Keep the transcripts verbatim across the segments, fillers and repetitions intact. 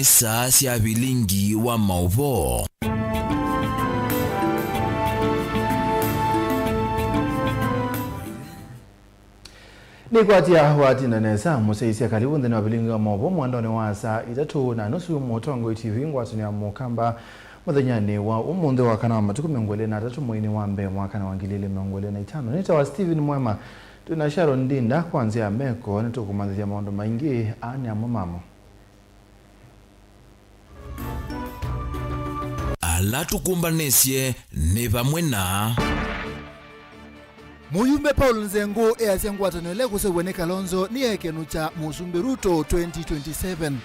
Saa sya vilingi wa maũvoo. Nĩkwatya watinda nesa, mũsyaĩĩsya kalivu nthĩnĩ wa vilingi wa maũvoo mwandanĩ wa saa itatũ na nusu. Mũtongoi T V ngwatanĩo ya Mũkamba mũthenyanĩ wa ũmũnthĩ wa kana wa matukũ mĩongo ĩlĩ na atatũ mweinĩ wa mbee mwakana wa ngili ilĩ mĩongo ĩlĩ na itano. Nĩtawa Stephen Mwema, twĩ na Sharon Ndinda kwa nzĩa ya meko, nĩtũkũmanyĩthya maũndũ maingĩ. Aa nĩ amwe mamo. Ala tũkũmbanĩsye nĩ vamwe na. Mũyumbe Paul Nzengũ easya ngwatanĩo ĩla ĩkũseũvw'a nĩ Kalonzo nĩ ya ĩkenu kya Mũsumbĩ Ruto twenty twenty-seven.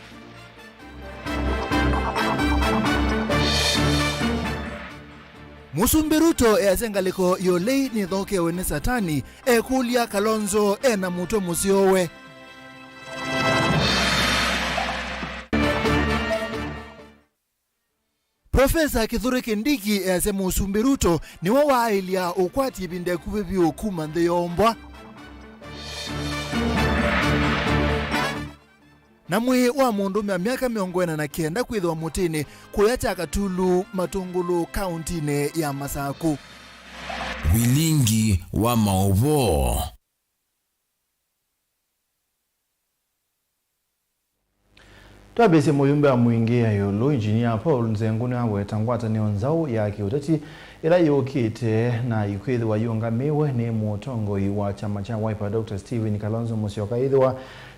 Mũsumbĩ Ruto easya ngalĩko ya ũlei nĩthokewe nĩ Satani, ekũlya Kalonzo ena mũtwe mũseo we. Profesa Kithure Kindiki easya Mũsumbĩ Ruto nĩwe waaĩlya ũkwati ĩvinda ĩkuvĩ vyũ kuma nthĩ yoombwa. Na mwĩĩ wa mũndũũme wa myaka mĩongo ĩna na kenda kwĩthĩwa mũtĩnĩ kũya kya Katulu, Matũngũlũ, kaũntinĩ ya Masakũ. Vilingi wa maũvoo. Twambĩĩsye mũyumbe wa Mwingi ya ĩũlũ, Engineer Paul Nzengũ nĩwaweta ngwatanĩo nzaũ ya kĩũteti ĩla yũkĩte na ĩkwĩthĩwa yĩũngamĩwe nĩ mũtongoi wa kyama kya Wiper, Doctor Stephen Kalonzo Musyoka, ĩthĩwa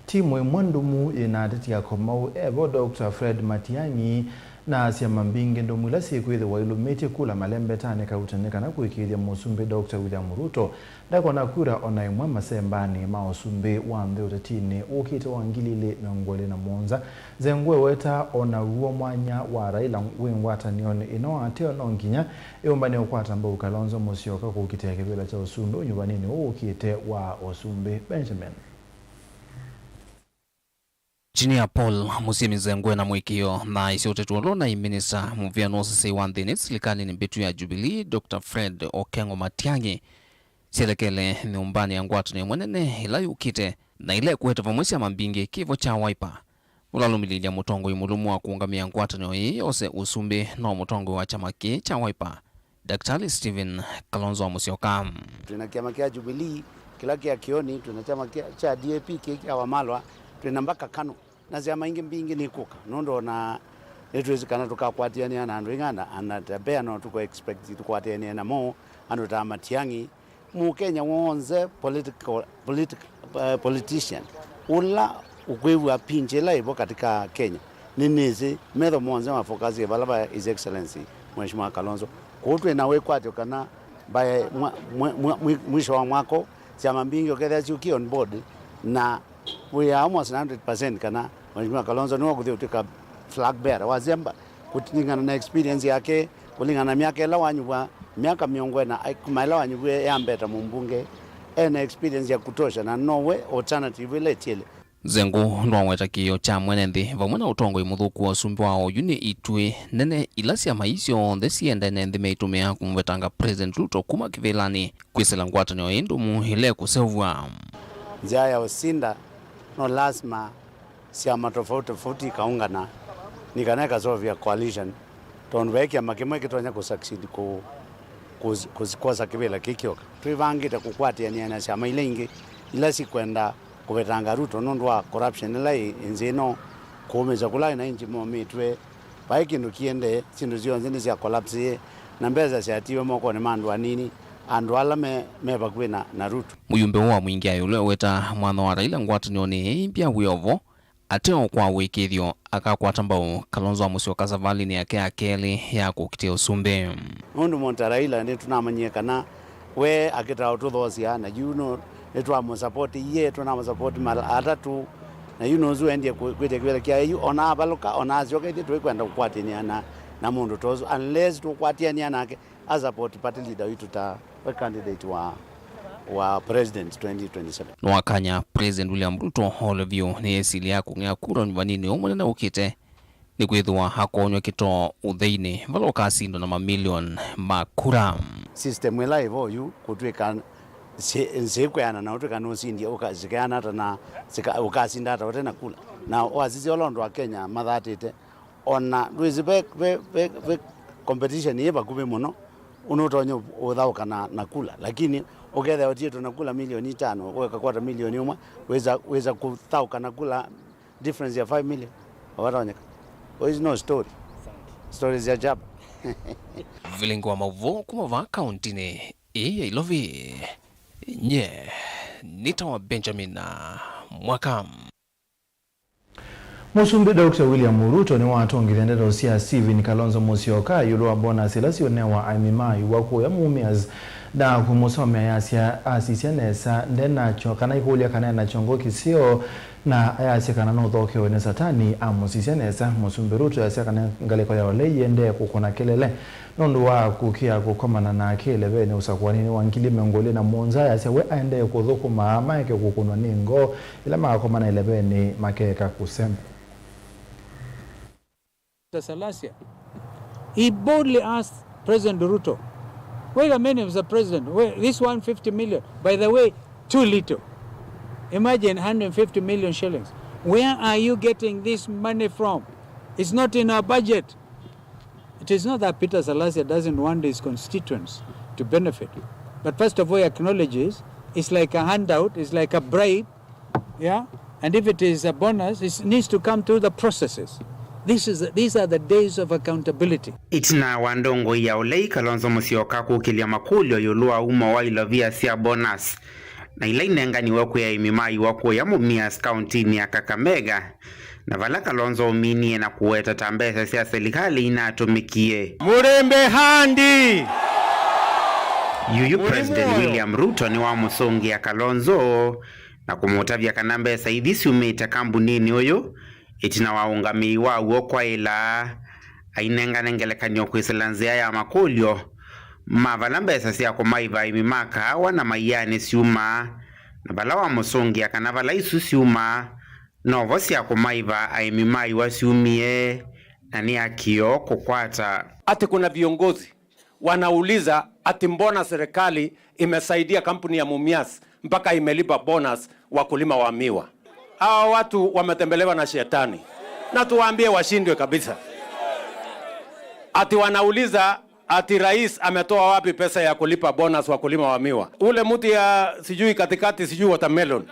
timũ ĩmwe ndũmu yĩna ateti akomau, evo Doctor Fred Matiang'i, na syama mbingĩ ndũmu ila syĩkwĩthĩwa ilũmĩtye kula malembetanĩ kautanĩ kana kũĩkĩĩthya Mũsumbĩ Doctor William Ruto ndakona kura o na ĩmwe masembanĩ ma ũsumbĩ wa nthĩ ũtetinĩ ũkĩte wa ngili ilĩ mĩongo ĩlĩ na mũonza. Nzengũ eweta o naw'o mwanya wa Raila wĩ ngwatanĩonĩ ĩno, ateo no nginya ĩũmbane ũkwata mbau Kalonzo Musyoka kũkitĩa kĩvĩla kya ũsumbĩ ũnyuvanĩnĩ ũũ ũkĩte wa ũsumbĩ. Benjamin. Engineer Paul Musyomi Nzengũ ena mũĩkĩĩo na aisye ũteti ũla ũnaĩ minista mũvĩa nũsesei wa nthĩnĩ silikalĩnĩ mbĩtu ya Jubilee, Doctor Fred Okengo Matiang'i, syelekele nyũmbanĩ ya ngwatanĩo ĩmwe nene ĩla yũkĩte na ĩla ĩkũete vamwe syama mbingĩ, kĩvo kya Wiper. Ũlalũmĩlĩlya mũtongoi mũlũmu wa kũũngamĩa ngwatanĩo ĩĩ yose ũsumbĩ no mũtongoi wa kyama kĩĩ kya Wiper, Daktari Stephen Kalonzo Musyoka. Twĩna kyama kya Jubilee kĩla kya kĩoni, twĩna kyama kya, kya D A P kĩĩ kya Wamalwa, twĩna mbaka KANU, na syama ingĩ mbingĩ nĩkũka, nũndũ ona nĩtwĩsĩ kana tũkakwatĩanĩa na andũ aingĩ, ana, ana Tabea no tũko expect tũkwatĩanĩe namo, andũ ta Matiang'i, Mũkenya w'onthe political, politic-, eh, politician ũla ũkwĩw'a pinch ĩla ĩvo katika Kenya, nĩnĩsĩ metho monthe ma focus vala va His Excellency Mheshimiwa Kalonzo. Kwoou twĩ na wĩkwatyo kana by mwa-, mwe-, mwe-, mwi-, mwisho wa mwaka ũũ, syama mbingĩ ũkethĩa syũkie on board, na we are almost one hundred percent kana Mheshimiwa Kalonzo nĩwe ũkũthi ũtwĩka flag bearer wa syama, kũlingana na experience yake, kũlingana na myaka ĩla wanyuvwa, myaka mĩongo ĩna, ai, kuma ĩla wanyuvwie yambeta mũmbunge, ena experience ya kutosha, na nowe alternative ĩla ĩtiele. Nzengũ nĩwaweta kĩĩo kya mwene nthĩ vamwe na ũtongoi mũthũku wa ũsumbĩ wa oyu nĩ ituĩ nene ila syama ii syonthe siendene nthĩ meitũmĩa kũmũvetanga President Ruto kuma kĩvĩlanĩ kwĩsĩla ngwatanĩo ĩĩ ndũmu ĩla ĩkũseũvw'a. Nzĩa ya ũsinda no lasima syama tofauti tofauti ikaũngana nĩ kana ĩkaseũvya coalition, tondũ ve kyama kĩmwe kĩtonya kũ succeed kũ-, kũ-, kũ-, kwosa kĩvĩla kĩĩ kyoka. Twĩvangĩte kũkwatĩanĩa na syama ila ingĩ ila sikwenda kũvetanga Ruto nũndũ wa corruption ĩla ĩ nthĩ ĩno, kũũmĩsya kũla wananchi momĩtw'e. Vai kĩndũ kĩendee, syĩndũ syonthe nĩ sya collapse, na mbesa syatiwe mokonĩ ma andũ anini, andũ ala me, me vakuvĩ na, na Ruto. Mũyumbe ũũ wa Mwingi ya ĩũlũ eweta mwanya wa Raila ngwatanĩonĩ ĩĩ mbya wĩ o vo, ateo kwa wĩkĩĩthyo akakwata mbau Kalonzo wa Musyoka savalĩnĩ yake ya kelĩ ya kũkitĩa ũsumbĩ. Nũndũ mũndũ ta Raila nĩtũnamanyie kana we akĩtaa ũtũthoosya, na yu nũ-, nĩtwamũsapoti iye, tũnamũsapoti mala atatũ, na yu nũsu endie kwĩtya kĩvĩla kyaĩ yu, ona avalũka, ona asyoka, ithyĩ tũikwenda kũkwatĩanĩa na, na mũndũ ta ũsu, unless tũkwatĩanĩa nake a support party leader witũ ta we candidate wa, wa president twenty twenty-seven. Nĩwakany'a President William Ruto ole vyũ nĩ ĩsilya ya kũng'ea kura ũnyuvanĩnĩ ũũ mũnene ũkĩte, nĩkwĩthĩwa akoonywa kĩtoo ũtheinĩ vala ũkasindwa na mamilioni ma kura. System ĩla ĩvo yu kũtw'ĩka nzĩ-, nzĩkwĩana na ũtw'ĩka nũsindie, ũka-, sikeana ata na sika-, ũkasinda ata ũte na kula? Na wasisya ũla ũndũ Akenya mathatĩte, Ona ndwĩsĩ ve, ve, ve, ve competition yĩ vakuvĩ mũno, ũnũtonye ũthaũka na, na kula, lakini ũkethĩa ũtiĩtwe na kula milioni itano, ũkakwata milioni ũmwe, wĩsa, wĩsa kũthaũka na kula difference ya five million. Watonyeka. There is no story. Stories ya chapa. Vilingi wa maũvoo kuma vaa kauntinĩ ĩĩ ya Ilovi. Nye nĩtawa Benjamin Mwaka. Mũsumbĩ Doctor William Ruto nĩwatongethya ndeto sya Stephen Kalonzo Musyoka ĩũlũ wa bonus ila syũnewa aĩmi ma iw'a kũya Mumias na kũmũsomea ayasya asisya nesa ndenakyo kana ĩkũlya kana enakyo ngo kĩseo, na ayasya kana nũthokewe nĩ Satani amũsisya nesa. Mũsumbĩ Ruto ayasya kana ngalĩko ya ũlei yĩendee kũkũna kĩlele nũndũ wa kũkĩa kũkomana nake ĩlevenĩ ũsakũanĩnĩ wa ngili mĩongo ĩlĩ na mũonza. Ayasya we aendee kũthũkũma maeke kũkũnwa nĩ ngoo ĩla magakomana ĩlevenĩ makeka kũsemba. Mister Salasia, he boldly asked President Ruto, "Wait a minute, Mister President, wait, this one fifty million, by the way, too little. Imagine hundred fifty million shillings. Where are you getting this money from? It's not in our budget." It is not that Peter Salasia doesn't want his constituents to benefit, but first of all, he acknowledges it's like a handout, it's like a bribe, yeah? And if it is a bonus, it needs to come through the processes. This is, these are the days of accountability. Ĩtina wa ndongoi ya ũlei Kalonzo Musyoka kũkĩlya makũlyo ĩũlũ wa umo wa ilovia sya bonus na ila inenganiwe kwĩ aĩmi ma iw'a kũya Mumias kauntinĩ ya Kakamega, na vala Kalonzo ũminie na kũweta ta mbesa sya silikalĩ inatũmĩkie. Mũrĩmbe handi! Yuyu President William Ruto nĩwamũsũngĩa Kalonzo na kũmũtavya kana mbesa ithi syumĩte kambuninĩ ũyũ ĩtina wa ũngamĩi wa w'o kwaĩla, ainengane ngelekany'o kwĩsĩla nzĩa ya makũlyo ma vala mbesa sya kũmaiva aĩmi ma kaawa na maianĩ syuma, na vala wamũsũngĩa kana vala isu syuma, novo sya kũmaiva aĩmi ma iw'a syumie, na nĩ akĩo kũkwata. Ati kuna viongozi wanauliza ati mbona serikali imesaidia kampuni ya Mumias mpaka imelipa bonus wakulima wa miwa. Hawa watu wametembelewa na shetani, na tuwaambie washindwe kabisa. Ati wanauliza ati rais ametoa wapi pesa ya kulipa bonus wakulima wa miwa. Ule mtu ya sijui katikati sijui watermelon,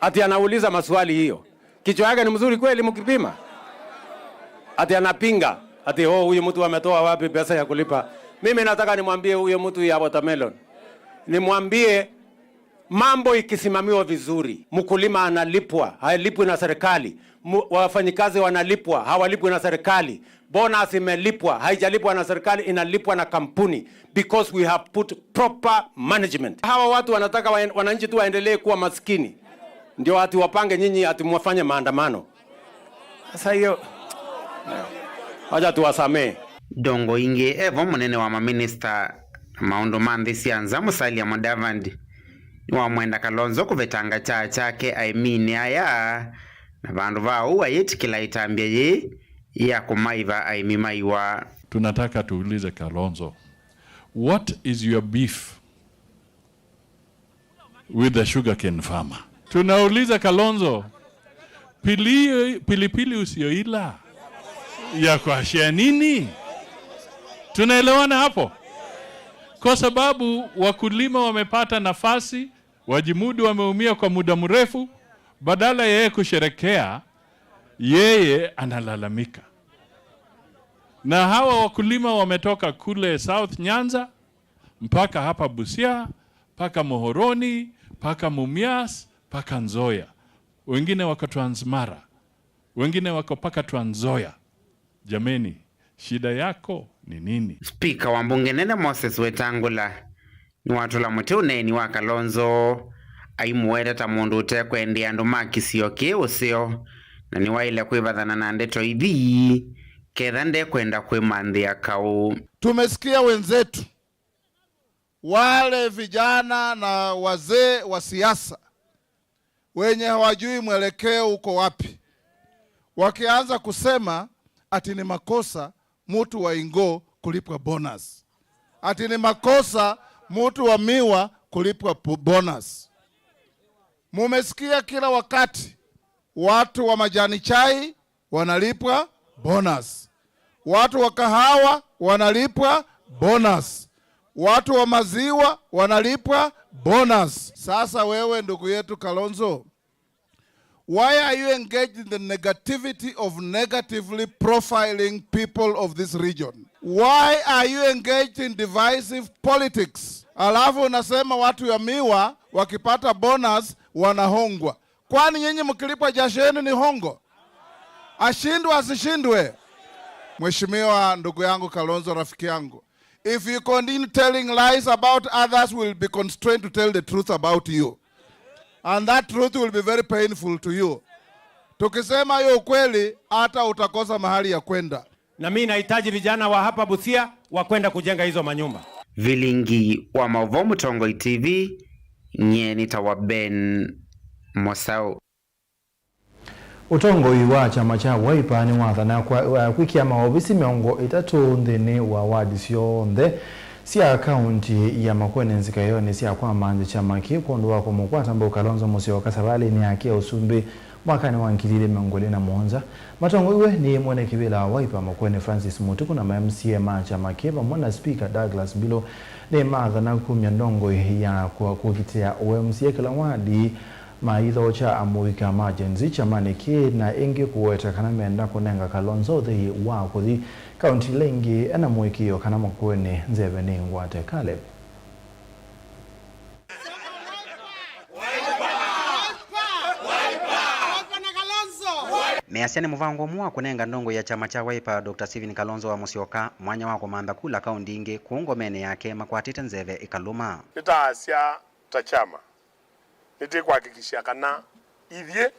ati anauliza maswali hiyo. Kichwa yake ni mzuri kweli mkipima? Ati anapinga. Ati, "Oh, huyu mtu ametoa wapi pesa ya kulipa?" Mimi nataka nimwambie huyo mtu ya watermelon. Nimwambie mambo ikisimamiwa vizuri, mkulima analipwa, halipwi na serikali. Mu-, wafanyikazi wanalipwa, hawalipwi na serikali. Bonus imelipwa, haijalipwa na serikali, inalipwa na kampuni because we have put proper management. Hawa watu wanataka wa-, wananchi tu waendelee kuwa maskini. Ndio ati wapange nyinyi ati mwafanye maandamano. Sasa hiyo, wacha tuwasamee. Ndongo ingĩ evo mũnene wa maminista na maũndũ ma nthĩ sya nza Musalia Mudavadi nĩwamwenda Kalonzo kũvetanga kyaa kyake aĩminĩ aya, na vandũ va ũu ayĩtĩkĩla ĩtambya yĩĩ ya kũmaiva aĩmi ma iw'a. Tunataka tuulize Kalonzo, what is your beef with the sugarcane farmer? Tunauliza Kalonzo, pili-, pilipili usioila ya kuashia nini? Tunaelewana hapo? Kwa sababu wakulima wamepata nafasi, wajimudu wameumia kwa muda mrefu, badala yeye kusherekea, yeye analalamika. Na hawa wakulima wametoka kule South Nyanza, mpaka hapa Busia, mpaka Muhoroni, mpaka Mumias, mpaka Nzoia. Wengine wako Transmara, wengine wako mpaka Trans Nzoia. Jameni, shida yako ni nini? Spika wa mbunge nene Moses Wetangula nĩwatũla mũtĩ ũneeni wa Kalonzo, aimũweta ta mũndũ ũtekwendea andũ ma kĩsio kĩĩ ũseo, na nĩwaĩle kwĩvathana na ndeto ithi, ketha ndekwenda kwĩmanthĩa kaũ. Tumesikia wenzetu wale vijana na wazee wa siasa wenye hawajui mwelekeo uko wapi, wakianza kusema ati ni makosa mtu wa Ingo kulipwa bonus, ati ni makosa mtu wa Miwa kulipwa po-, bonus. Mumesikia kila wakati watu wa majani chai wanalipwa bonus. Watu wa kahawa wanalipwa bonus. Watu wa maziwa wanalipwa bonus. Sasa wewe, ndugu yetu Kalonzo, why are you engaged in the negativity of negatively profiling people of this region? Why are you engaged in divisive politics? Alafu unasema watu ya miwa wakipata bonus wanahongwa. Kwani nyinyi mkilipwa jasho yenu ni hongo? Ashindwe asishindwe? Mheshimiwa, ndugu yangu Kalonzo, rafiki yangu, if you continue telling lies about others, we'll be constrained to tell the truth about you. And that truth will be very painful to you. Tukisema hiyo ukweli, hata utakosa mahali ya kwenda. Na mimi nahitaji vijana wa hapa Busia wa kwenda kujenga hizo manyumba. Vilingi wa maũvoo Mũtongoi T V, nyie nĩtawa Ben Mosau. Ũtongoi wa kyama kya Wiper nĩwathana kwa, wa kwĩkĩa maovisi mĩongo ĩtatũ nthĩnĩ wa wadi syonthe sya kaunti ya Makueni nzikaĩonĩ sya kwambanzya kyama kĩĩ kwondũ wa kũmũkwata mbau Kalonzo Musyoka savalĩnĩ yake ya ũsumbĩ mwakanĩ wa ngili ili mĩongo ĩlĩ na mũonza. Matongoew'e nĩ mwene kĩvĩla wa Wiper Makueni Francis Mutuku na ma M C A ma kyama kĩĩ vamwe na Spika Douglas Mbilu nĩmathana kumya ndongoi ya kũ-, kũkitĩa ũ M C A kĩla wadi, maithokya amũika ma Gen Z kyamanĩ kĩĩ, na ĩngĩ kũweta kana menda kũnenga Kalonzo ũthei wa kũthi kaunti ila ingĩ ena mũĩkĩĩo kana Makueni nzeve nĩ ngwate. Caleb. Measya nĩ mũvango ũmwe wa kũnenga ndongoi ya kyama kya Wiper, Doctor Stephen Kalonzo wa Musyoka, mwanya wa kũmantha kula kaunti ingĩ kũũ ngomenĩ yake makwatĩte nzeve ĩkalũma. Nĩtaasya ta kyama, nĩtĩkwakikisha kana ithyĩ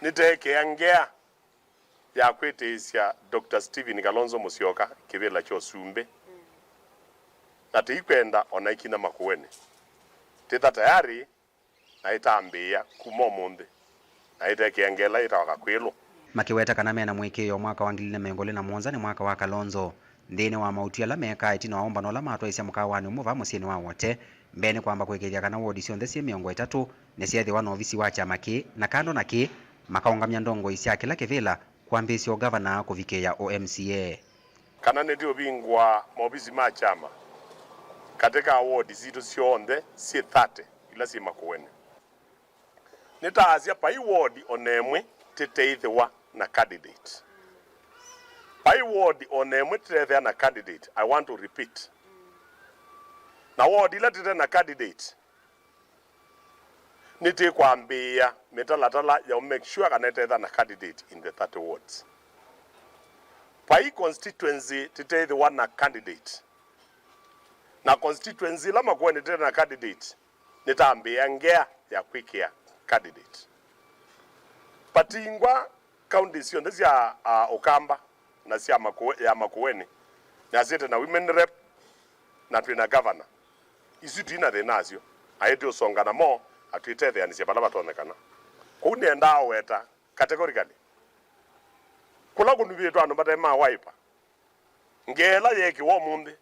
nĩteekĩa ngea ya kwĩtĩĩsya Doctor Stephen Kalonzo Musyoka kĩvĩla kya ũsumbĩ, na tĩikwenda ona ĩkinya Makueni. Tĩta tayarĩ na ĩtambĩĩa kuma ũmũnthĩ, na ĩtekĩa ngela ĩtawa kakwĩlũ. Makĩweta kana mena mũĩkĩĩo mwaka wa ngili ilĩ na mĩongo ĩlĩ na mũonza nĩ mwaka wa Kalonzo. Nthĩnĩ wa maũtwi ala meekaa ĩtina wa ũmbano ũla matwaĩsya mũkaawanĩ ũmwe vaa mũsyĩnĩ wa Wote, mbee nĩ kwamba kũĩkĩĩthya kana wodi syonthe syĩ mĩongo ĩtatũ nĩsyeethĩwa na ovisi wa kyama kĩĩ, na kando na kĩĩ, makaũngamya ndongoi sya kĩla kĩvĩla, kwambĩĩsya ũngavana kũvikĩĩa ũ M C A. Kana nĩtũũvingũa maovisi ma kyama katĩ ka wodi sitũ syonthe syĩ thirty ila syĩ Makueni. Nĩtaasya vai wodi o na ĩmwe tĩteĩthĩwa na candidate. Vai wodi o na ĩmwe tĩteethĩa na candidate, I want to repeat. Na wodi ila tĩte na candidate, nĩtĩkwambĩĩa mĩtalatala ya make sure kana ĩtetha na candidate in the thirty wards. Vai constituency tĩteĩthĩwa na candidate, na constituency ila Makueni tĩte na candidate, nĩtambĩĩa ngea ya kwĩkĩa candidate. Patingwa kaunti syonthe sya, ah, Ũkamba na sya Makueni, ya Makueni, nĩasyĩte na women rep, na twĩ na governor. Isu twĩ na thĩna nasyo. Aĩ twĩũsonga namo, na twĩtetheanĩsya vala vatonyekana. Kwoou nĩendaa ũweta categorically kũla kũnuvĩtwe andũ mate ma Wiper. Ngea ĩla yeekĩwa ũmũnthĩ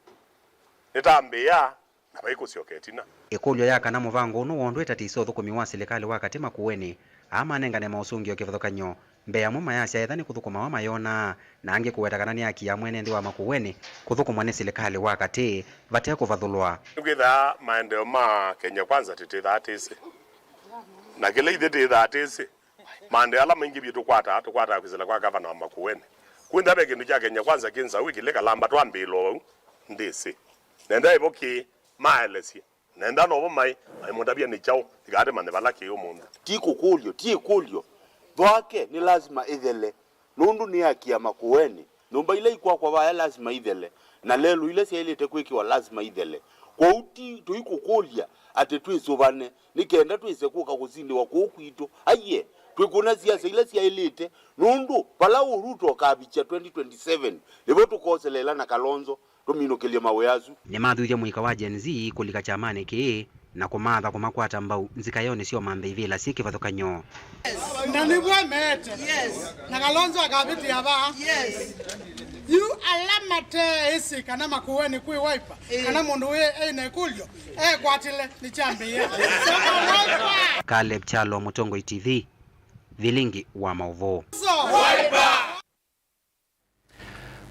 nĩtambĩĩa na vai kũsyoka ĩtina. Ĩkũlyo ya kana mũvango ũũ nũwondũ ĩtatĩĩsya ũthũkũmi wa silikalĩ wa katĩ Makueni, aa manengane maũsũngĩo kĩvathũkany'o, mbee amwe mayasya etha nĩ kũthũkũmawa mayonaa, na angĩ kũweta kana nĩ haki ya mwene nthĩ wa Makueni kũthũkũmwa nĩ silikalĩ wa katĩ vate kũvathũlwa. Nĩkwĩthaa maendeeo ma Kenya Kwanza tĩtĩthaa tĩsĩ, na kĩla ithyĩ tĩthaa tĩsĩ, maendeeo ala maingĩ vyũ tũkwataa, tũkwataa kwĩsĩla kwa gavana wa Makueni. Kwĩntha ve kĩndũ kya Kenya Kwanza kĩ nzaũ ĩkĩlĩ kalamba twambĩĩlwa vau ndĩsĩ. Nenda ĩvo kĩ maelesye. Nenda novo mai, maimũtavya nĩ kyaũ, ĩkaatĩmanye vala kĩ ũmũnthĩ. Ti kũkũlyo, ti ĩkũlyo. Thwake nĩ lasima ĩthele, nũndũ nĩ haki ya Makueni. Nyũmba ila ikwakwa vaya lasima ithele, na lelũ ila syaĩlĩte kwĩkĩwa lasima ithele. Kwoou ti tũikũkũlya atĩ twĩsũvane nĩ kenda twĩse kũka kũsindĩwa kũũ kwitũ. Aiee, twĩkũna siasa ila syaĩlĩte, nũndũ vala ũũ Ruto ũkavikya twenty twenty-seven, nĩvo tũkoseleela na Kalonzo tũminũkĩlye mawĩa asu. Nĩmathuthya mũika wa Gen Z kũlika kyamanĩ kĩĩ na kũmaatha kũmakwata mbau nzikaĩonĩ syomanthe ivĩla syĩ kĩvathũkany'o. Na nĩw'o meete. Yes. Na Kalonzo akavĩtĩa vaa. Yes. Yu ala mateĩsĩ kana Makueni kwĩ Wiper, eh, kana mũndũ wĩ ena ĩkũlyo, ekwatĩle nĩ kyambĩĩa. Sema Wiper! Caleb Kyalo, Mũtongoi T V, vilingi wa maũvoo. So, Wiper!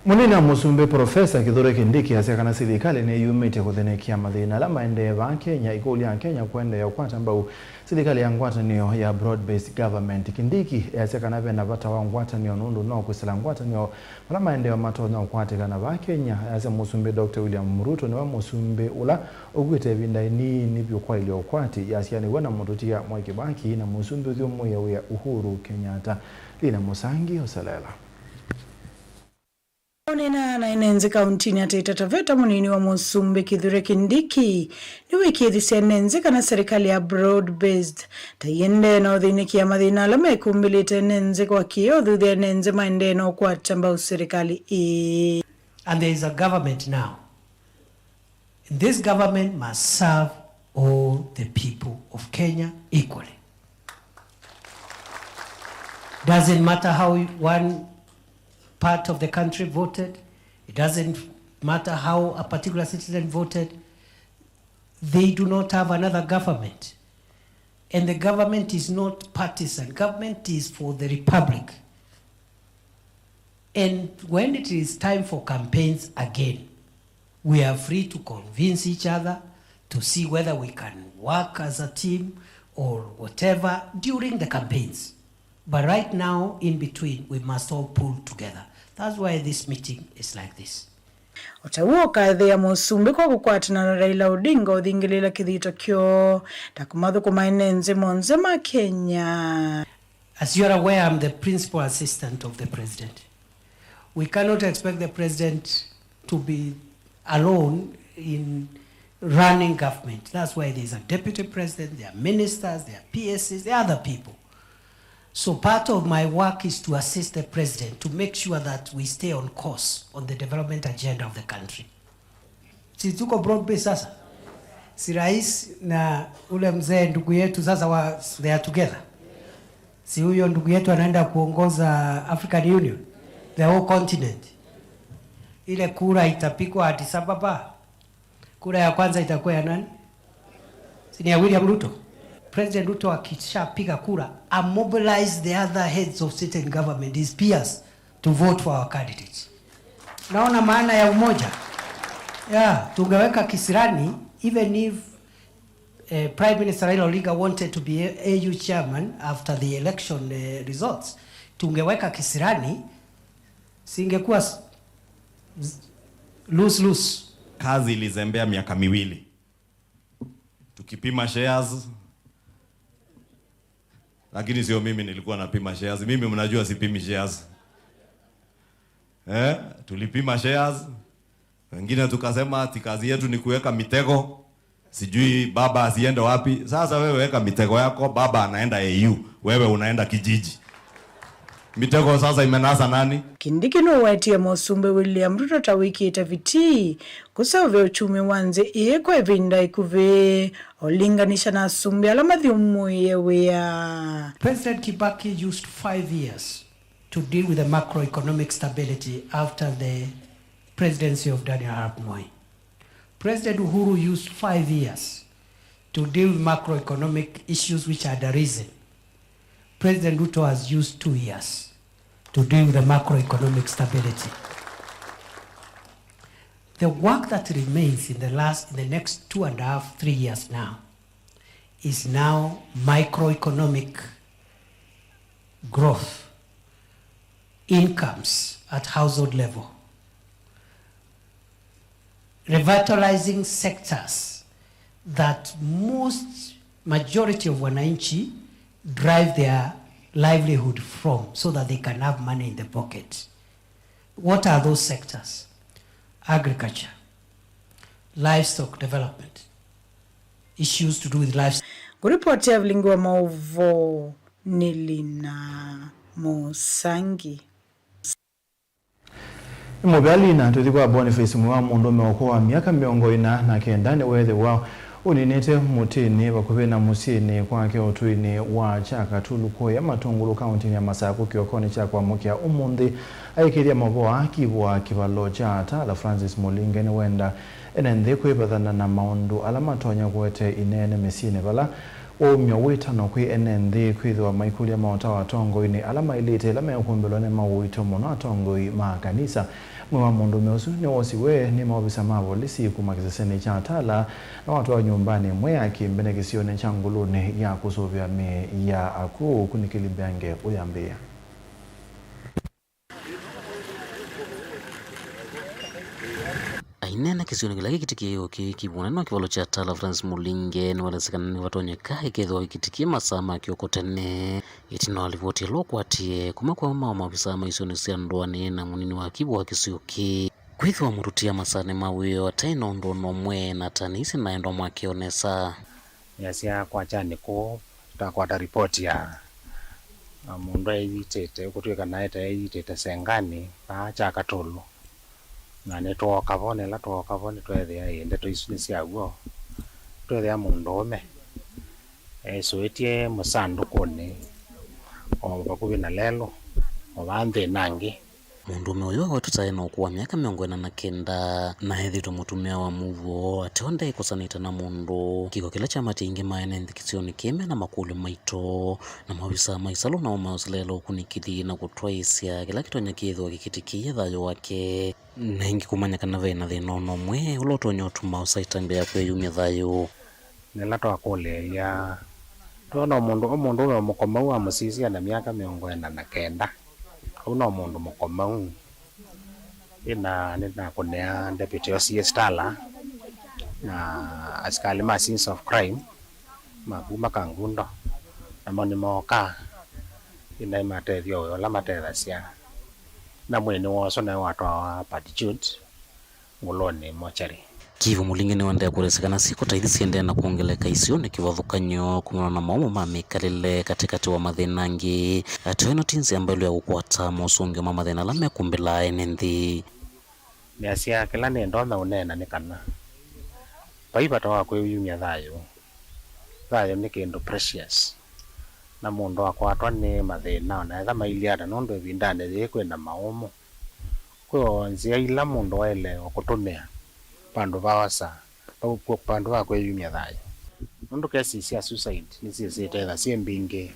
Mũnini wa Mũsumbĩ Profesa Kithure Kindiki asya kana silikalĩ nĩyumĩtye kũthenekea mathĩna ala maendee vaa Kenya. Ĩkũlya Akenya kũendeea ũkwata mbau silikalĩ ya ngwatanĩo ya broad-based government. Kindiki easya kana vena vata wa ngwatanĩo nũndũ no kwĩsĩla ngwatanĩo vala maendeeo matonya ũkwatĩkana vaa Kenya. Easya Mũsumbĩ Doctor William Ruto nĩwe mũsumbĩ ũla ũkw'ĩte ĩvinda ĩnini vyũ kwaĩlya ũkwati yasianĩw'e na mũtũtia Mwai Kibaki na mũsumbĩ ũthyũmũĩa wĩa Uhuru Kenyatta. Lina Mũsangi ũselela. Ũneena na ene nzĩ kauntinĩ ya Taita Taveta, mũnini wa mũsumbĩ Kithure Kindiki nĩwĩkĩĩthisye ene nzĩ kana serikali ya broad-based ta ĩendee na ũthĩnĩkĩa mathĩna ala mekumbĩlĩte ene nzĩ kwa kĩĩ ũthuthya ene nzĩ maendee na ũkwata mbau serikali ĩĩ. And there is a government now. And this government must serve all the people of Kenya equally. Doesn't matter how one part of the country voted, it doesn't matter how a particular citizen voted, they do not have another government. And the government is not partisan. Government is for the republic. And when it is time for campaigns again, we are free to convince each other to see whether we can work as a team or whatever during the campaigns. But right now, in between, we must all pull together. That's why this meeting is like this. O ta w'o ũkathĩa mũsumbĩ kwa kũkwatana na Raila Odinga ũthingĩlĩĩla kĩthito kyoo ta kũmathũkũma ene nzĩ monthe ma Kenya. As you are aware, I'm the principal assistant of the president. We cannot expect the president to be alone in running government. That's why there's a deputy president, there are ministers, there are P S Cs, there are other people. So part of my work is to assist the president to make sure that we stay on course on the development agenda of the country. Si tuko broad based sasa? Si rais na ule mzee ndugu yetu sasa wa, they are together. Si huyo ndugu yetu anaenda kuongoza African Union, the whole continent. Ile kura itapigwa Addis Ababa, kura ya kwanza itakuwa ya nani? Si ni ya William Ruto? President Ruto akishapiga kura, a mobilize the other heads of state and government, his peers, to vote for our candidates. Naona maana ya umoja. Yeah, tungeweka kisirani, even if eh, Prime Minister Raila Odinga wanted to be A U chairman after the election eh, results, tungeweka kisirani, singekuwa s- z- lose lose. Kazi ilizembea miaka miwili tukipima shares, lakini sio mimi nilikuwa napima shares. Mimi, mnajua, sipimi shares. Eh, tulipima shares. Wengine tukasema ati kazi yetu ni kuweka mitego, sijui baba asiende wapi. Sasa wewe weka mitego yako, baba anaenda A U, wewe unaenda kijiji. Mitego sasa imenasa nani? Kindiki nũwetie mũsumbĩ William Ruto ta wĩkĩte vitii kũseũvya uchumi wa nthĩ ĩĩ kwa ĩvinda ĩkuvĩ, ũlinganisya na asumbĩ ala mathyũmũĩe wĩa. President Kibaki used five years to deal with the macroeconomic stability after the presidency of Daniel Arap Moi. President Uhuru used five years to deal with macroeconomic issues which had arisen. President Ruto has used two years to deal with the macroeconomic stability. The work that remains in the last, in the next two and a half, three years now, is now microeconomic growth, incomes at household level, revitalizing sectors that most majority of wananchi drive their livelihood from so that they can have money in the pocket. What are those sectors? Agriculture, livestock development, issues to do with livestock. Kũripoti ya vilingi wa maũvoo nĩ Lina Mũsangi. Nĩ mũvea Lina, tũthi kwa Boniface, ũmwe wa mũndũũme ũkũũ wa myaka mĩongo ĩna na kenda, nĩweethĩwa ũninĩte mũtĩnĩ vakuvĩ na mũsyĩnĩ kwake ũtũinĩ wa Chaka Tulu kũya Matungulu, kauntinĩ ya Masakũ, kĩokonĩ kya kwamũkĩa ũmũnthĩ. Aĩkĩĩthya maũvoo aa kĩvũa kĩvalo kya Atala, Francis Mũlinge nĩwenda ene nthĩ kwĩvathana na maũndũ ala matonya kũete ineene mĩsyĩnĩ vala waumya wĩtano kwĩ ene nthĩ kwĩthĩwa maikũlya maũtao atongoinĩ ala maĩlĩte ĩla mekũmbĩlwa nĩ mawũito mũno atongoi ma kanisa. Mwĩĩ wa mũndũũme ũsu nĩwosiwe nĩ maovisa ma volisi kuma kĩsesenĩ kya Tala na watwawa nyũmbanĩ ĩmwe ya kĩmbene kĩsionĩ kya Ngulunĩ ya kũsũvĩa mĩĩ ya akw'ũ ũkunĩkĩli mbeange ũyambĩĩa. Aineena kĩsionĩ kĩla kĩkĩtikĩe ũkĩ kĩvũnanĩ wa kĩvalo kya Tala, Francis Mulinge nĩwaelesya kana nĩvatonyeka ĩkethĩwa kĩkĩtikĩe masaa ma kĩoko tene. Ĩtina wa livoti ĩla ũkwatie, kũmwe kwa mao maovisaa ma isionĩ sya ndũanĩ na mũnini wa kivũ wa kĩsio kĩĩ kwĩthĩwa mũtũtia masaanĩ ma wĩoo ataĩ na ũndũ o na ũmwe na tanĩisye naendwa mwakeo nesa. Nĩasya kwakyanĩ kũũ tũtakwata ripoti ya, a, mũndũ eyitĩte, ũkũtw'ĩka naĩ ta eyitĩte senganĩ vaa kya Katũlũ. Na nĩtwooka vo, na ĩla twooka vo nĩtweethĩa ĩ ndeto isu nĩ sya w'o. Tweethĩa mũndũũme esũĩtye mũsandũkũnĩ o vakuvĩ na lelũ, o vaa nthĩnangĩ. Mũndũũme ũyũ awetete aĩ na ũkũũ wa myaka mĩongo ĩna na kenda, na ethĩĩtwe mũtumĩa wa mũuo, ateo ndaĩ kũsanĩte na mũndũ. Kĩko kĩla kyamatie aingĩ ma ene nthĩ kĩsionĩ kĩĩ me na makũlyo maito, na maovisaa ma ĩsalũ namo maoseleela ũkunĩkĩli na kũtwaĩĩsya kĩla kĩtonya kĩthĩwa kĩkĩtikĩie thayũ wake. Na ĩngĩ kũmanya kana ve na thĩna o na ũmwe ũla ũtonya ũtuma ũsa ĩtambya ya kwĩyumya thayũ. Nĩla twakũlĩĩlya, twona mũndũ, o mũndũũme mũkomau wa mũsisya na myaka mĩongo ĩna na kenda. Ũu no mũndũ mũkomau. Ĩna nĩnakũnĩa Deputy O C S Tala na asikalĩ ma Scenes of Crime ma kuma Kangundo, namo nĩmooka, ĩnaĩ matethya ũĩ ũla matethasya, na mwĩĩ nĩwooswa naĩ watwawa Pat Jude Ngũlũnĩ mochari. Kivu Mulinge nĩwaendee kũelesya kana syĩko ta ithi siendee na kwongeleka isionĩ kĩvathũkany'o kumana na maũmũ ma mĩkalĩle katĩkatĩ wa mathĩna angĩ. Ateo ĩno ti nzĩa mbaĩlu ya kũkwata mosũngĩo ma mathĩna ala mekũmbĩlaa ene nthĩ. Nĩasya kĩla nĩ ndonya ũneena nĩ kana vai vata wa kwĩyumya thayũ. Thayũ nĩ kĩndũ precious, na mũndũ akwatwa nĩ mathĩna o na etha mailyĩ ata, nũndũ ĩvindanĩ yĩĩ kwĩ na maũmũ. Kwĩ o nzĩa ila mũndũ waĩle o kũtũmĩa vandũ va osa, vandũ va kwĩyumya thayũ. Nũndũ kesi sya suicide nĩsyĩsĩte etha syĩ mbingĩ,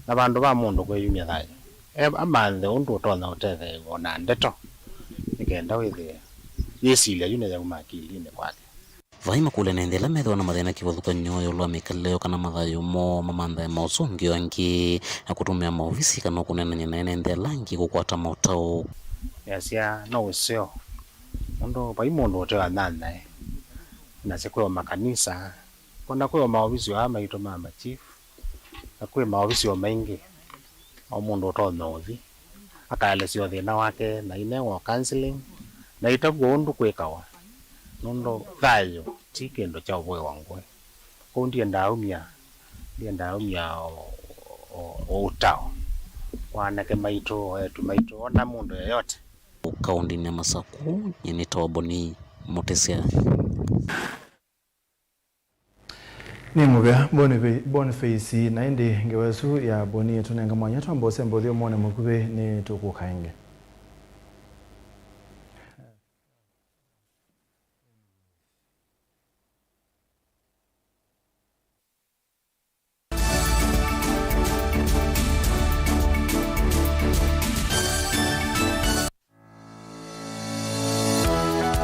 na vandũ va mũndũ kwĩyumya thayũ, e- amanthe ũndũ ũtonya ũtetheew'a na ndeto, nĩ kenda wĩthĩe yĩsilya yu nĩyauma akilinĩ kwake. Vai makũlya ene nthĩ ala methĩwa na mathĩna kĩvathũkany'o ĩũlũ wa mĩkalĩle yoo kana mathayũ moo mamanthae mosũngĩo angĩ na kũtũmĩa maovisi kana kũneenany'a na ene nthĩ ala angĩ kũkwata maũtao. Nĩasya no ũseo, nũndũ vai mũndũ ũte wa nyanyae. Nasya kwĩ o makanisa, ona kwĩ o maovisi aa maitũ ma machief, na kwĩ maovisi o maingĩ, o mũndũ ũtonya ũthi akaelesya o thĩna wake, na ainewa o counseling, na ĩtavw'a ũndũ kwĩkawa, nũndũ thayũ ti kĩndũ kya ũvũĩwa ngũĩ. Kwoou ndiendaa umya, ndiendaa umya o, o, o ũtao wa anake maitũ, o eĩtu maitũ, ona mũndũ yeyote. Kaũndĩnĩ ya Masakũ, nyie nĩtawa Boni Mũtĩsya. Nĩ mũvea Boniface, Boniface, na ĩndĩ ngewa ĩsu ya Boni ĩtũnenga mwanya twambe ũsembe ũthyũmũonĩ mũkuvĩ, nĩtũkũka ĩngĩ.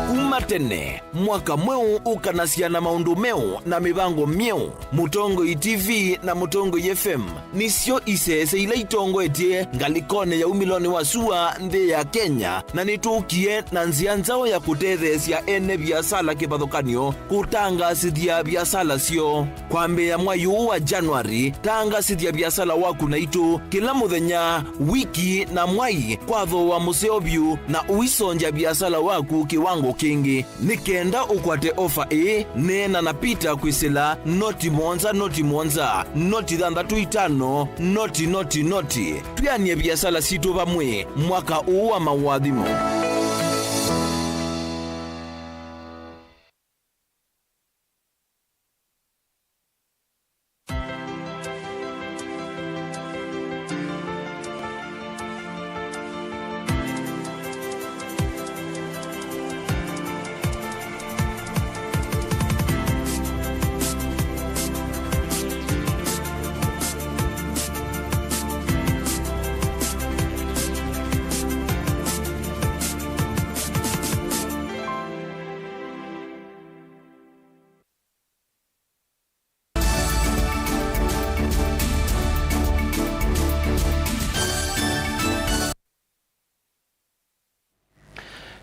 Kuma tene, mwaka mweũ ũkanasya na maũndũ meũ na mĩvango myeũ. Mũtongoi T V na Mũtongoi F M nĩsyo isese ila itongoetye ngalĩkonĩ ya umĩlonĩ wa sua nthĩ ya Kenya, na nĩtũkie na nzĩa nzaũ ya kũtetheesya ene viasala kĩvathũkany'o kũtangaasĩthya viasala syoo. Kwambĩĩa mwai ũũ wa January, tangaasĩthya viasala waku naitũ kĩla mũthenya, wiki, na mwai kwa thooa mũseo vyũ, na ũisongya viasala waku kĩwango kĩngĩ. Nĩ kenda ũkwate ofa ĩĩ, neena na Peter kwĩsĩla noti mũonza, noti mũonza, noti thanthatũ itano, noti, noti, noti. Twĩanĩe viasala sitũ vamwe mwaka ũũ wa maũathimo.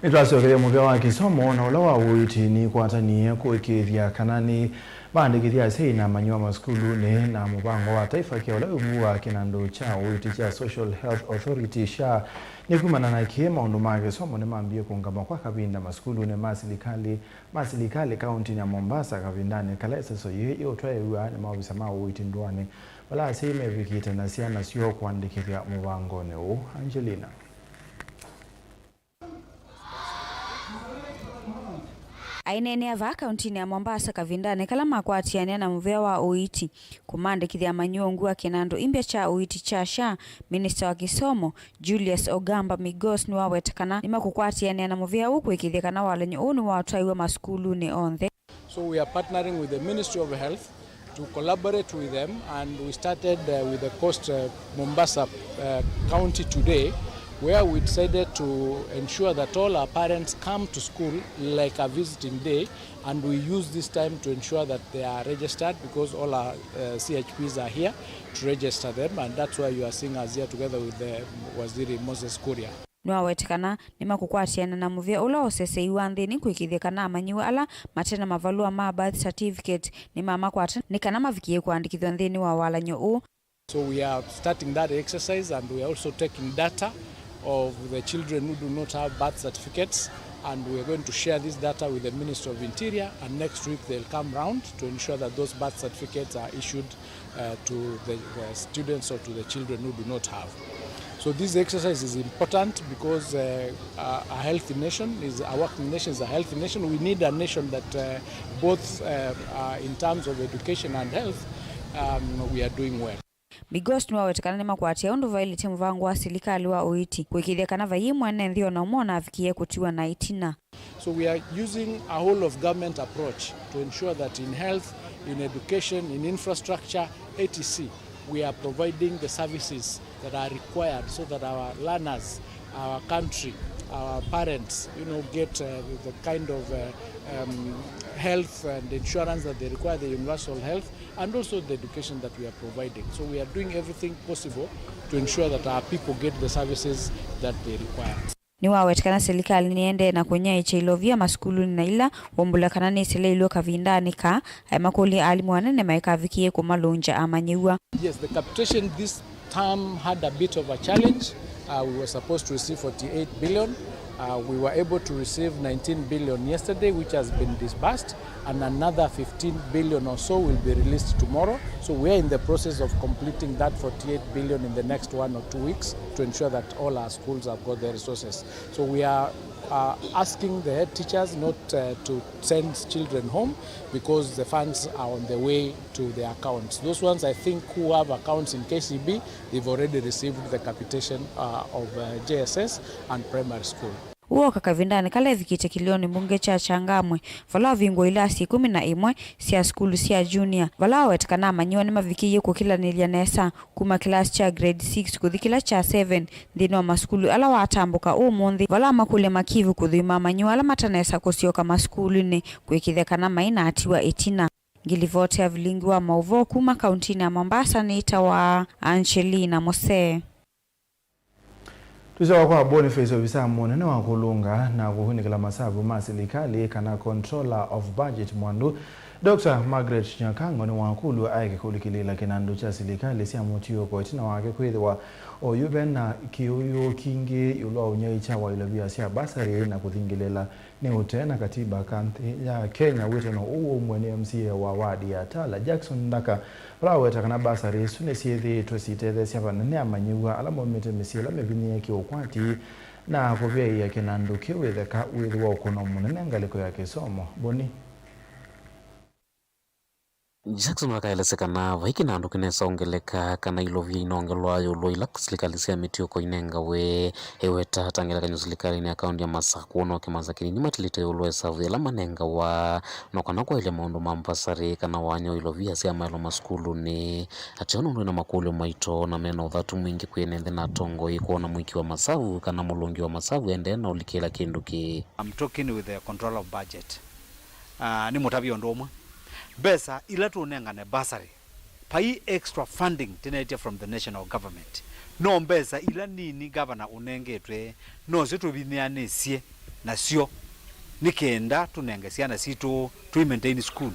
Nĩtwasyokeie mũvĩa wa kĩsomo na ũla wa ũiiti nĩkwatanie kũĩkĩĩthya kana nĩ maandĩkĩthya asyai na amanyĩw'a masukulunĩ na mũvango wa taifa kĩa ũla wĩvuaa kĩnandũ kya ũiiti kya Social Health Authority, SHA. Nĩ kumana na kĩĩ, maũndũ ma kĩsomo nĩmambie kũũngama kwa kavinda masukulunĩ ma silikalĩ ma silikalĩ kauntinĩ ya Mombasa kavindanĩ kala ĩseso yĩĩ ĩũtwaĩĩw'a nĩ maovisa ma ũiiti ndũanĩ, vala asyai mevikĩte na syana syoo kũandĩkĩthya mũvangonĩ ũũ. Angelina. Aineenea vaa kauntinĩ ya Mombasa kavindanĩ kala makwatĩanĩa na mũvĩa wa ũiiti kũmandĩkĩthya amanyĩw'a ungu wa kĩnandũ imbya kya ũiiti kya SHA, minista wa kĩsomo Julius Ogamba Migos nĩwaweta kana nĩmakũkwatĩanĩa na mũvĩa ũũ kũĩkĩĩthya kana walany'o ũũ nĩwatwaĩwa masukulunĩ onthe. So we are partnering with the Ministry of Health to collaborate with them, and we started, uh, with the Coast, uh, Mombasa, uh, County today, where we decided to ensure that all our parents come to school like a visiting day, and we use this time to ensure that they are registered, because all our, uh, C H Ps are here to register them, and that's why you are seeing us here together with the Waziri Moses Kuria. Nĩwawete kana nĩmakũkwatĩana na mũvĩa ũla ũseseiw'a nthĩnĩ kũĩkĩĩthya kana amanyĩw'a ala mate na mavalũa ma birth certificate nĩmamakwata nĩ kana mavikĩe kũandĩkĩthw'a nthĩnĩ wa walany'o ũũ. So we are starting that exercise, and we are also taking data of the children who do not have birth certificates, and we are going to share this data with the Ministry of Interior, and next week they'll come round to ensure that those birth certificates are issued uh, to the, the students or to the children who do not have. So this exercise is important because, uh, a, a healthy nation is a working nation, is a healthy nation. We need a nation that, uh, both, uh, uh, in terms of education and health, um, we are doing well. Migos nĩwaweta kana nĩmakwatĩaa ũndũ vaĩlĩte mũvango wa silikalĩ wa ũiiti kũĩkĩĩthya kana vaiĩ mwene nthĩ o na ũmwe ũnavikĩe kũtiwa na ĩtina. So we are using a whole of government approach to ensure that in health, in education, in infrastructure, et cetera, we are providing the services that are required so that our learners, our country, our parents, you know, get, uh, the kind of, uh, um, health and insurance that they require, the universal health, and also the education that we are providing. So we are doing everything possible to ensure that our people get the services that they require. Nĩwaweta kana silikalĩ nĩendee na kũnyaĩĩkya ilovia masukulunĩ na ila waumbũla kana nĩseleilw'e kavindanĩ kaa, aimakũlya alimũ anene maikavikĩe kũmalũngya amanyĩw'a. Yes, the capitation this term had a bit of a challenge. Uh, we were supposed to receive forty-eight billion. Uh, we were able to receive nineteen billion yesterday, which has been disbursed, and another fifteen billion or so will be released tomorrow. So we are in the process of completing that forty-eight billion in the next one or two weeks to ensure that all our schools have got their resources. So we are, uh, asking the head teachers not, uh, to send children home because the funds are on the way to their accounts. Those ones, I think, who have accounts in K C B, they've already received the capitation, uh, of, uh, J S S and primary school. Ũũ wooka kavindanĩ kala evikĩte kĩlĩonĩ mbunge kya Changamwe, vala wavingũa ilasi ikũmi na ĩmwe sya sukulu sya junior, vala waweta kana amanyĩw'a nĩmavikĩie kũkĩlanĩlya nesa kuma kĩlasi kya grade six kũthi kĩla kya seven nthĩnĩ wa masukulu ala watambũka ũmũnthĩ, vala wamakũlya makivu kũthũima amanyĩw'a ala matanesa kũsyoka masukulunĩ kũĩkĩĩthya kana mainaatiwa ĩtina. Ngilivoti ya vilingi wa maũvoo kuma kauntinĩ ya Mombasa nĩtawa Angelina Musee. Tũsyoka kwa Boniface, ovisa mũnene wa kũlũnga na kũkunĩkĩla masavu ma silikalĩ, kana Controller of Budget, mwandu Doctor Margaret Nyakango nĩwakũlw'a aeke kũlikĩlĩĩla kĩnandũ kya silikalĩ sya mũtiũko ĩtina wake kwĩthĩwa oyu ve na kĩũyũ kingĩ ĩũlũ wa ũnyaĩĩkya wa ilovia sya basarĩ na kũthingĩlĩĩla nĩ ũtee na katiba ka nthĩ ya Kenya. Wĩtano ũũ waumw'e nĩ M C A wa ward ya Tala, Jackson Ndaka, vala waweta kana basarĩ isu nĩsyĩthĩĩtwe sitetheesya vanene amanyĩw'a ala maumĩte mĩsyĩ ĩla mĩvinyĩĩe kĩũkwati na kũvyaĩĩa kĩnandũ kĩu ĩtheka wĩthĩwa ũkũno mũnene ngalĩko ya kĩsomo. Boni. Jackson akaelesya kana vai kĩnandũ kĩnesa ongeleka kana ilovia inongelwa ĩũlũ wa ila silikalĩ sya mĩtiũko inengawe. Eweta ta ngelekany'o silikalĩnĩ ya kaunti ya Masakũ, no kĩmanza kĩnini matilĩte ĩũlũ wa ĩsavu yĩla manengawa, no kana kwaĩlya maũndũ ma mbasarĩ kana wanya wa ilovia sya maelo masukulunĩ. Ateo nũndũ ena makũlyo maito na mena ũthatu mwingĩ kwĩ ene nthĩ na atongoi kwona mũĩki wa masavu kana mũlũngi wa masavu endee na ũlikĩla kĩndũ kĩĩ. I'm talking with the control of budget. Ah, nĩ mũtavya ũndũ ũmwe. Mbesa ila tũnengane bursary, pai extra funding tĩnetye from the national government. No mbesa ila nini gavana ũnengetwe, nosyo tũvinyĩanĩsye nasyo nĩ kenda tũnenge syana sitũ tũi maintain school.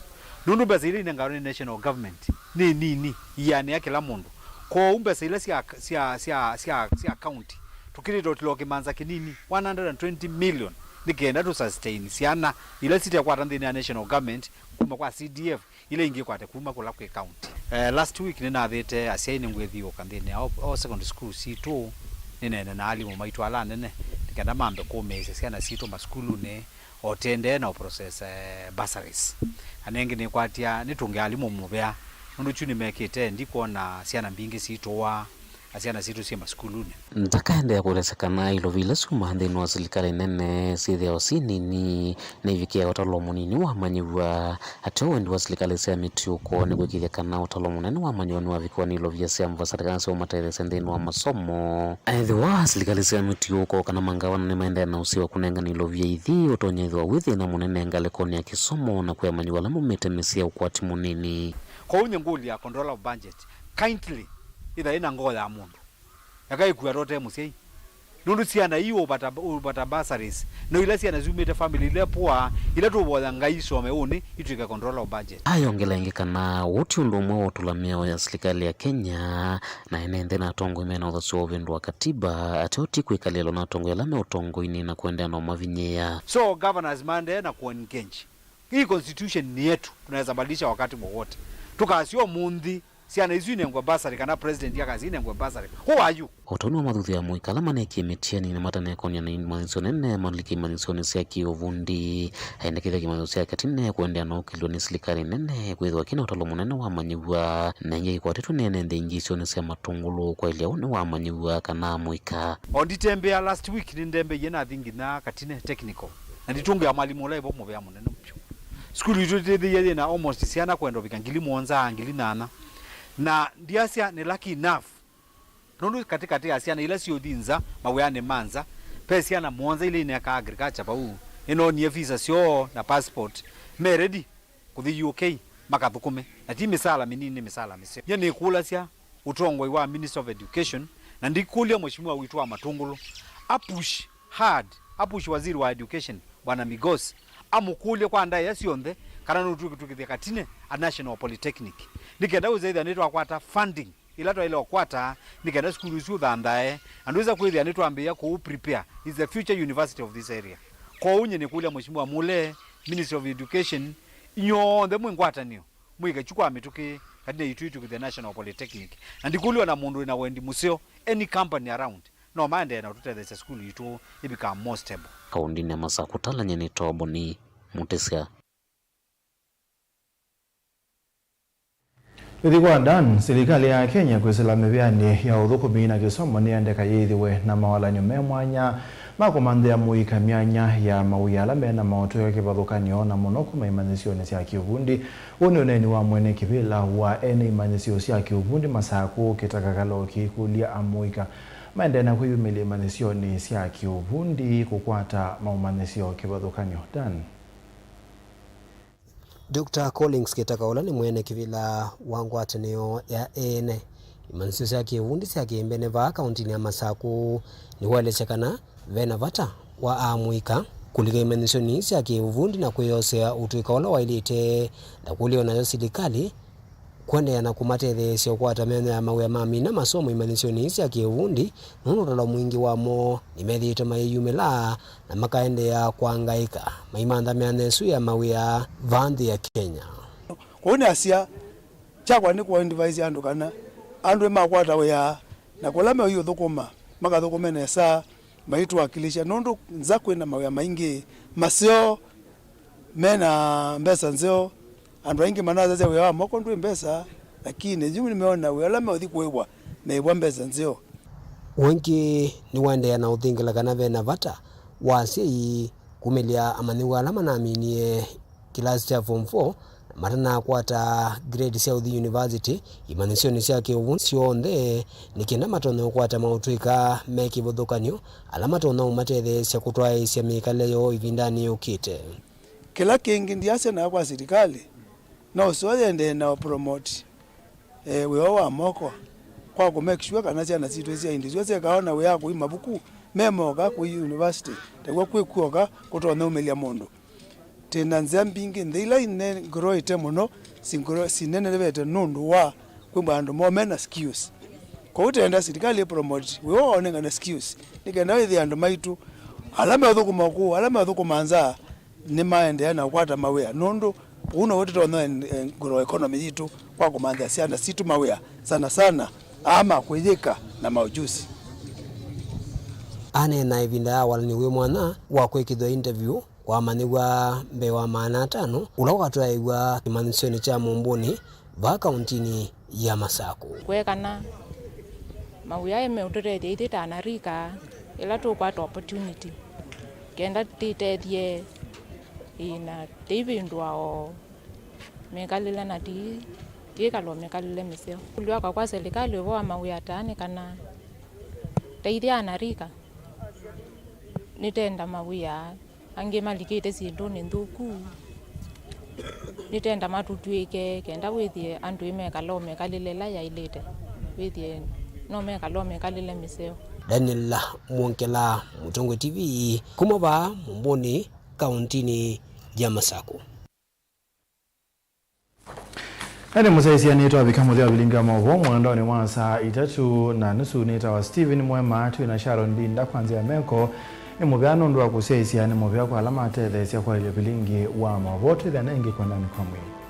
Nũndũ mbesa ila inengawa nĩ national government nĩ nini, ianĩa kĩla mũndũ. Kwoou mbesa ila sya, sya, sya, sya, sya county tũkĩlĩte ũtila o kĩmanza kĩnini, one hundred and twenty million, nĩ kenda tũ sustain syana ila sitekwata nthĩnĩ ya national government kuma kwa C D F, ila ingĩ ikwate kuma kũla kwĩ county. Eh, last week nĩnathĩte asyai nĩngwĩthiũũka nthĩnĩ ya all, all secondary schools sitũ, nĩneene na alimũ maitũ ala anene, nĩ kenda mambe kũmĩĩsya syana sitũ masukulunĩ, o tendee na ũprocess, eh, bursaries. Anenge nĩkwatya nĩtũnge alimũ mũvea, nũndũ kyu nĩmekĩte ndikwona syana mbingĩ sitũa, na syana sitũ syĩ masukulunĩ. Ndakaendeea kũelesya kana ilovi ila syumaa nthĩnĩ wa silikalĩ nene syĩthĩawa syĩ nini, nĩivikĩaa ũtalo mũnini wa amanyĩw'a. Ateo wendi wa silikalĩ sya mĩtiũko nĩ kũĩkĩĩthya kana ũtalo mũnene wa amanyĩw'a nĩwavikĩwa nĩ ilovia sya mbasarĩ kana sya ũmatetheesya nthĩnĩ wa masomo. Ethĩwa silikalĩ sya mĩtiũko kana mangawana nĩmaendeea na ũseo wa kũnengana ilovia ithi, ũtonya ĩthĩwa wĩ thĩna mũnene ngalĩkonĩ ya kĩsomo na kwĩ amanyĩw'a ala maumĩte mĩsyĩ ya ũkwati mũnini. Kwoou nyie ngũlya controller of budget, kindly, ĩtha ĩna ngoo ya mũndũ. Eka ĩkua tote mũsyai. Nũndũ syana ii ũvata, ũvata bursaries. No ila syana syumĩte family ila poor, ila tũvoya Ngai isome ũnĩ, itw'ĩke controller of budget. Ayongela ĩngĩ kana ũũ ti ũndũ ũmwe wa ũtũla mĩao ya silikalĩ ya Kenya, na ene nthĩ na atongoi mena ũthasyo wa ũvĩndũa katiba, ateo ti kwĩkalĩlwa na atongoi ala me ũtongoinĩ na kũendeea na ũmavinyĩĩa. So governors maendee na kũ-engage. Hii constitution ni yetu, tunaweza badilisha wakati wowote. Tukasya ũmũnthĩ, syana isu inengwe bursary kana president akasya inengwe bursary. Who are you? O ta ũu nĩwamathuthuĩa amũika ala maneekie mĩtiani na mataneekonia na imanyĩsyo nene malike imanyĩsyonĩ sya kĩ-ũvundi. Aendekethya kĩmanyĩsyo kya katine kũendeea na ũkĩlw'a nĩ silikalĩ nene kwĩthĩwa kĩna ũtalo mũnene wa amanyĩw'a, na ĩngĩ kĩkwatĩtwe nĩ ene nthĩ ingĩ isionĩ sya matũngũlũ kwaĩlya ũnĩ wa amanyĩw'a kana amũika. O nditembea last week, nĩndembeie nathi nginya katine technical, na nditũngĩa mwalimũ ũla ĩvo mũvea mũnene vyũ. Sukulu itũ ĩtĩthĩie yĩna almost syana kwenda ũvika ngili mũonza, ngili nyanya. Na ndiasya nĩ lucky enough. Nũndũ katĩkatĩ ya syana ila syũthi nza, mawĩanĩ ma nza, ve syana mũonza ila ineekaa agriculture vau, nĩnoonie visa syoo na passport, me ready kũthi U K, makathũkũme. Na ti mĩsaala mĩnini, nĩ mĩsaala mĩseo. Nyie nĩkũlasya ũtongoi wa Ministry of Education, na ndikũlya Mheshimiwa witũ wa Matũngũlũ, apush hard, apush waziri wa education, Bwana Migos, amũkũlye kwa ndaĩa syonthe kana nũtwĩkĩthya katine a National Polytechnic, nĩ kenda wĩsa ĩthĩa nĩtwakwata funding ila twaĩle ũkwata nĩ kenda sukulu isu ũthanthae, na ndwĩsa kwĩthĩa nĩtwambĩĩa kũũ prepare is the future university of this area. Kwoou nyie nĩkũlya Mheshimiwa Mule, Ministry of Education, inyw'onthe mwĩ ngwatanĩo, mwĩke kyu kwa mĩtũkĩ katine itũ itwĩkĩthya National Polytechnic. Na ndikũlya o na mũndũ wĩ na wendi mũseo, any company around, no maendee na ũtũtetheesya sukulu itũ ivika more stable. Kaũndĩnĩ ya Masakũ, ũtalany'a nĩ Toboni Mũtĩsya. Ĩthi kwa Dan, silikalĩ ya Kenya kwĩsĩla mĩvĩanĩ ya ũthũkũmi na kĩsomo nĩyendeka yĩthĩwe na mawalany'o me mwanya ma kũmanthĩa mũika myanya ya mawĩa ala me na maũtũĩka kĩvathũkany'o, na mũno kuma imanyĩsyonĩ sya kĩũvundi. Ũũ nĩ ũneeni wa mwene kĩvĩla wa ene imanyĩsyo sya kĩũvundi Masakũ, Kĩtaka Kaloki, kũlya amũika maendee na kwĩyumĩlya imanyĩsyonĩ sya kĩũvundi kũkwata maũmanyĩsyo kĩvathũkany'o. Dan. Doctor Collins Kĩtaka, ũla nĩ mwene kĩvĩla wa ngwatanĩo ya ene imanyĩsyo sya kĩũvundi sya kĩmbene vaa kaũntĩnĩ ya Masakũ, nĩwaelesya kana ve na vata wa amũika kũlika imanyĩsyonĩ sya kĩũvundi na kwĩyosea ũtũĩka ũla waĩlĩte, na kũlya o nayo silikalĩ kũendeea na kũmatetheesya ũkwata myanya ya mawĩa ma mina masomo imanyĩsyonĩ ii sya kĩũvundi, nũndũ ũtalo mwingĩ wamo nĩmethĩĩtwe mayĩyumĩla na makaendeea kwangaĩka maimantha myanya ĩsu ya mawĩa vaa nthĩ ya Kenya. Kwoou nĩasya, kyakwa nĩ kũ-advise andũ kana andũ nĩmakwata wĩa na kũla meũthũkũma makathũkũme nesa, maitũwakilisha, nũndũ nza kwĩna mawĩa maingĩ maseo, mena mbesa nzeo. Andũ aingĩ manasasya wĩa wa moko ndwĩ mbesa, lakini yu nĩmeona wĩa ũla meũthi kũĩw'a meĩw'a mbesa nzeo. Ũngĩ nĩwaendeea na ũthingĩla kana ve na vata wa asyai kumĩlya amanyĩw'a ala manaminie kĩlasi kya form four na matanakwata grade sya ũthi university imanyĩsyonĩ sya kĩũvundi syonthe, nĩ kenda matonye ũkwata maũtũĩka me kĩvathũkany'o ala matonya ũmatetheesya kũtwaĩĩsya mĩkalĩle yoo ĩvindanĩ yũkĩte. Kĩla kĩngĩ ndiasya nayo kwa silikalĩ, no ũseo yĩendee na ũpromote, eh, wĩa ũũ wa moko kwa kũ make sure kana syana sitũ sya ĩndĩ syo syĩkawa na wĩa wa kũi mavuku Me moka kwĩ university, taw'o kwĩ kuoka kũtonya umĩlya mũndũ. Twĩ na nzĩa mbingĩ, nthĩ ila ine-, grow-ĩte mũno, si grow-, sinenevete nũndũ wa kwĩmba andũ moo mena skills. Kwoou twenda silikalĩ ĩ promote wĩa wa ũnengane skills, nĩ kenda wĩthĩe andũ maitũ ala meũthũkũma kũũ, ala meũthũkũma nza, nĩmaendeea na kũkwata mawĩa, nũndũ ũu now'o tũtonya en-, en-, grow economy yitũ kwa kũmanthĩa syana sitũ mawĩa, sana sana aa ma kwĩyĩka na maujuzi. Aneena ĩvinda ya walany'o wĩ mwanya wa kwĩkĩthw'a interview wa amanyĩw'a mbee wa maana atano, ũla ũkatwaĩĩw'a kĩmanyĩsyonĩ kya Mũmbũnĩ vaa kauntinĩ ya Masakũ. Kwekana mawĩa aĩ meũtũtethya ithyĩ ta anarika, ĩla tũkwata opportunity, kenda tĩtethye, ĩĩ, na tĩivĩndũa o mĩkalĩle na ti, tiĩkala o mĩkalĩle mĩseo. Kũlya kwakwa kwa silikalĩ ũvoo wa mawĩa taa nĩ kana ta ithyĩ anarika nĩtenda mawĩa. Angĩ malikĩte syĩndũnĩ nthũku, nĩtenda matũtw'ĩke, kenda wĩthĩe andũ ĩmekala o mĩkalĩle ĩla yaĩlĩte, wĩthĩe no mekala o mĩkalĩle mĩseo. Daniel Mwongela, Mũtongoi T V, kuma vaa Mũmbũnĩ, kauntinĩ ya Masakũ. Ene mũsyaĩĩsya, nĩtwavika mũthya wa vilingi wa maũvoo mũendeonĩ wa saa itatũ na nusu. Nĩtawa Stephen Mwema, twĩ na Sharon Ndinda kwa nzĩa ya meko. Nĩ mũvea nũndũ wa kũsyaĩĩsya, nĩ mũvea kwa ala matetheesya kwaĩlya vilingi wa maũvoo. Twĩthĩane ĩngĩ kwendanĩ kwa mwĩĩ.